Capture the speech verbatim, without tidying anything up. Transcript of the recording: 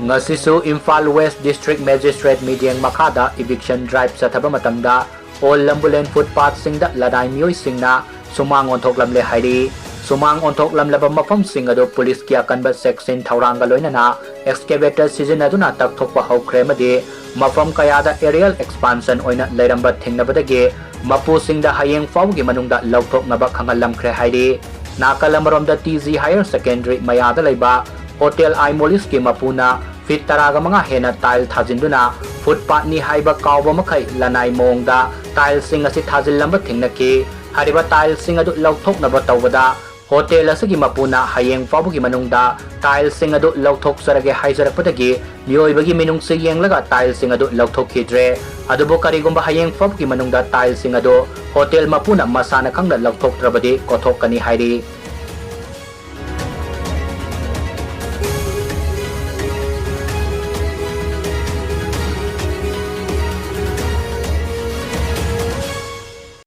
ꯉꯁꯤꯁꯨ Imphal west district magistrate ꯃꯤꯠꯌꯦꯡ ꯃꯈꯥꯗ ꯏꯚꯤꯛꯁꯟ ꯗ꯭ꯔꯥꯏꯚ ꯆꯠꯊꯕ ꯃꯇꯝꯗ ꯑꯣꯜ ꯂꯝꯕꯨꯂꯦꯟ ꯐꯨꯠꯄꯥꯊꯁꯤꯡꯗ ꯂꯅꯥꯏ ꯃꯤꯑꯣꯏꯁꯤꯡꯅ ꯁꯨꯃꯥꯡ ꯑꯣꯟꯊꯣꯛꯂꯝꯂꯦ ꯍꯥꯏꯔꯤ꯫ ꯁꯨꯃꯥꯡ ꯑꯣꯟꯊꯣꯛꯂꯝꯂꯕ ꯃꯐꯝꯁꯤꯡ ꯑꯗꯨ ꯄꯨꯂꯤꯁꯀꯤ ꯑꯀꯟꯕ ꯆꯦꯛꯁꯤꯟ ꯊꯧꯔꯥꯡꯒ ꯂꯣꯏꯅꯅ ꯑꯦꯛꯁꯀꯦꯚꯦꯇꯔ ꯁꯤꯖꯤꯟꯅꯗꯨꯅ ꯇꯛꯊꯣꯛꯄ ꯍꯧꯈ꯭ꯔꯦ ꯑꯃꯗꯤ ꯃꯐꯝ ꯀꯌꯥꯗ ꯑꯦꯔꯤꯌꯦꯜ ꯑꯦꯛꯁꯄꯥꯟꯁꯟ ꯑꯣꯏꯅ ꯂꯩꯔꯝꯕ ꯊꯦꯡꯅꯕꯗꯒꯤ ꯃꯄꯨꯁꯤꯡꯗ ꯍꯌꯦꯡ ꯐꯥꯎꯕꯒꯤ ꯃꯅꯨꯡꯗ ꯂꯧꯊꯣꯛꯅꯕ ꯈꯪꯍꯜꯂꯝꯈ꯭ꯔꯦ ꯍꯥꯏꯔꯤ꯫ ꯅꯥꯀꯜ ꯑꯃꯔꯣꯝꯗ ꯇꯤ ꯖꯤ ꯍꯥꯌꯔ ꯁꯦꯀꯦꯟꯗꯔꯤ ꯃꯌꯥꯗ ꯂꯩꯕ ꯍꯣꯇꯦꯜ ꯑꯥꯏꯃꯣꯂꯤꯁꯀꯤ ꯃꯄꯨꯅ ꯐꯤꯠ ꯇꯔꯥꯒ ꯃꯉꯥ ꯍꯦꯟꯅ ꯇꯥꯏꯜ ꯊꯥꯖꯤꯟꯗꯨꯅ ꯐꯨꯠꯄꯥꯊꯅꯤ ꯍꯥꯏꯕ ꯀꯥꯎꯕ ꯃꯈꯩ ꯂꯅꯥꯏ ꯃꯑꯣꯡꯗ ꯇꯥꯏꯜꯁꯤꯡ ꯑꯁꯤ ꯊꯥꯖꯤꯜꯂꯝꯕ ꯊꯦꯡꯅꯈꯤ꯫ ꯍꯥꯏꯔꯤꯕ ꯇꯥꯏꯜꯁꯤꯡ ꯑꯗꯨ ꯂꯧꯊꯣꯛꯅꯕ ꯇꯧꯕꯗ ꯍꯣꯇꯦꯜ ꯑꯁꯤꯒꯤ ꯃꯄꯨꯅ ꯍꯌꯦꯡ ꯐꯥꯎꯕꯒꯤ ꯃꯅꯨꯡꯗ ꯇꯥꯏꯜꯁꯤꯡ ꯑꯗꯨ ꯂꯧꯊꯣꯛꯆꯔꯒꯦ ꯍꯥꯏꯖꯔꯛꯄꯗꯒꯤ ꯃꯤꯑꯣꯏꯕꯒꯤ ꯃꯤꯅꯨꯡꯁꯤ ꯌꯦꯡꯂꯒ ꯇꯥꯏꯜꯁꯤꯡ ꯑꯗꯨ ꯂꯧꯊꯣꯛꯈꯤꯗ꯭ꯔꯦ꯫ ꯑꯗꯨꯕꯨ ꯀꯔꯤꯒꯨꯝꯕ ꯍꯌꯦꯡ ꯐꯥꯎꯕꯒꯤ ꯃꯅꯨꯡꯗ ꯇꯥꯏꯜꯁꯤꯡ ꯑꯗꯨ ꯍꯣꯇꯦꯜ ꯃꯄꯨꯅ ꯃꯁꯥꯅ ꯈꯪꯅ ꯂꯧꯊꯣꯛꯇ꯭ꯔꯕꯗꯤ ꯀꯣꯊꯣꯛꯀꯅꯤ ꯍꯥꯏꯔꯤ꯫